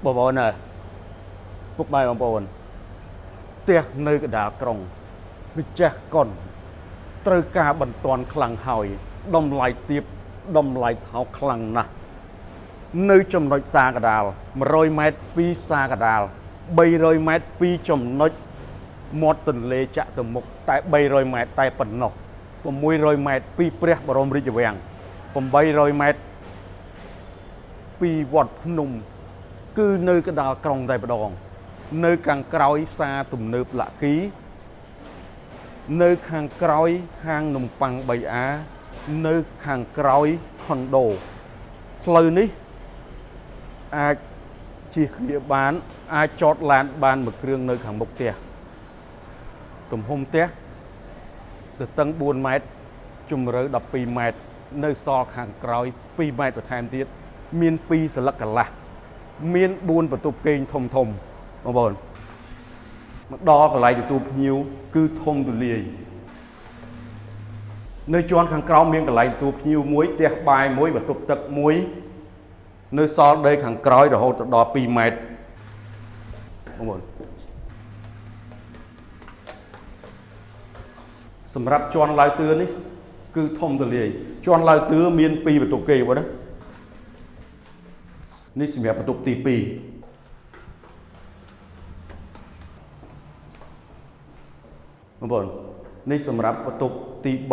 បងប្អូនអើយពុកម៉ែបងប្អូនផ្ទះនៅកណ្ដាលក្រុងម្ចាស់កុនត្រូវការបន្ទាន់ខ្លាំងហើយតម្លៃទាបតម្លៃថោកខ្លាំងណាស់នៅចំណុចផ្សារកណ្ដាល100ម៉ែត្រពីផ្សារកណ្ដាល300ម៉ែត្រពីចំណុចមាត់ទន្លេចតុមុខតែ300ម៉ែត្រតែប៉ុណ្ណោះ600ម៉ែត្រពីព្រះបរមរាជវាំង800ម៉ែត្រពីវត្តភ្នំគឺនៅកណ្ដាលក្រុងតែម្ដងនៅខាងក្រោយផ្សារទំនើបលក្ខីនៅខាងក្រោយហាងនំប៉័ង 3A នៅខាងក្រោយខុនដូផ្លូវនេះអាចជិះគ្នាបានអាចចតឡានបានមួយគ្រឿងនៅខាងមុខផ្ទះទំហំផ្ទះទទឹង4ម៉ែត្រជម្រៅ12ម៉ែត្រនៅសល់ខាងក្រោយ2ម៉ែត្របន្ថែមទៀតមាន2សន្លឹកកន្លះមាន4បន្ទប់គេងធំធំបងប្អូនមកដល់កន្លែងទទួលភ្ញៀវគឺធំទូលាយនៅជាន់ខាងក្រោមមានកន្លែងទទួលភ្ញៀវមួយផ្ទះបាយមួយបន្ទប់ទឹកមួយនៅសល់ដីខាងក្រោយរហូតដល់2ម៉ែត្របងប្អូនសម្រាប់ជាន់ឡើយទឿនេះគឺធំទូលាយជាន់ឡើយទឿមាន2បន្ទប់គេបងណានេះសម្រាប់បន្ទប់ទី2បងប្អូននេះសម្រាប់បន្ទប់ទី3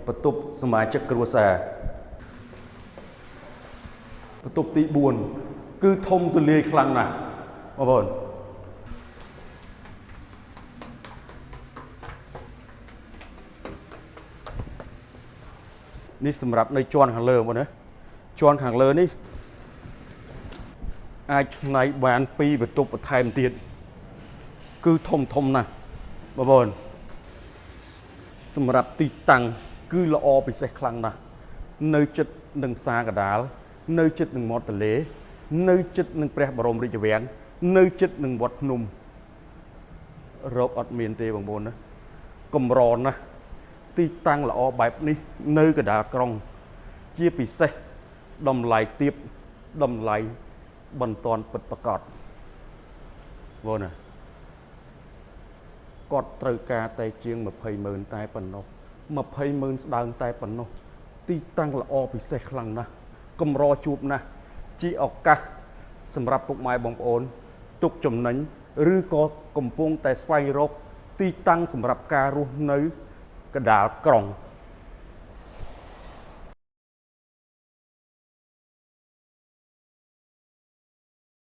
បន្ទប់សមាជិកគ្រួសារបន្ទប់ទី4គឺធំទូលាយខ្លាំងណាស់បងប្អូននេះសម្រាប់នៅជាន់ខាងលើបងប្អូនណាជាន់ខាងលើនេះអាចឆ្នៃបាន2បន្ទប់បន្ថែមទៀតគឺធំធំណាស់បងប្អូនសម្រាប់ទីតាំងគឺល្អពិសេសខ្លាំងណាស់នៅជិតនឹងផ្សារកណ្ដាលនៅជិតនឹងមាត់ទន្លេនៅជិតនឹងព្រះបរមរាជវាំងនៅជិតនឹងវត្តភ្នំរកអត់មានទេបងប្អូនណាកម្រណាស់ទីតាំងល្អបែបនេះនៅកណ្ដាលក្រុងជាពិសេសតម្លៃទាបតម្លៃបន្ទាន់ពិតប្រាកដបងណាគាត់ត្រូវការតែជាង20ម៉ឺនតែប៉ុណ្ណោះ20ម៉ឺនស្ដើងតែប៉ុណ្ណោះទីតាំងល្អពិសេសខ្លាំងណាស់កម្រជួបណាស់ជាឱកាសសម្រាប់ពុកម៉ែបងប្អូនទុកចំណេញឬក៏កំពុងតែស្វែងរកទីតាំងសម្រាប់ការរស់នៅកណ្ដាលក្រុង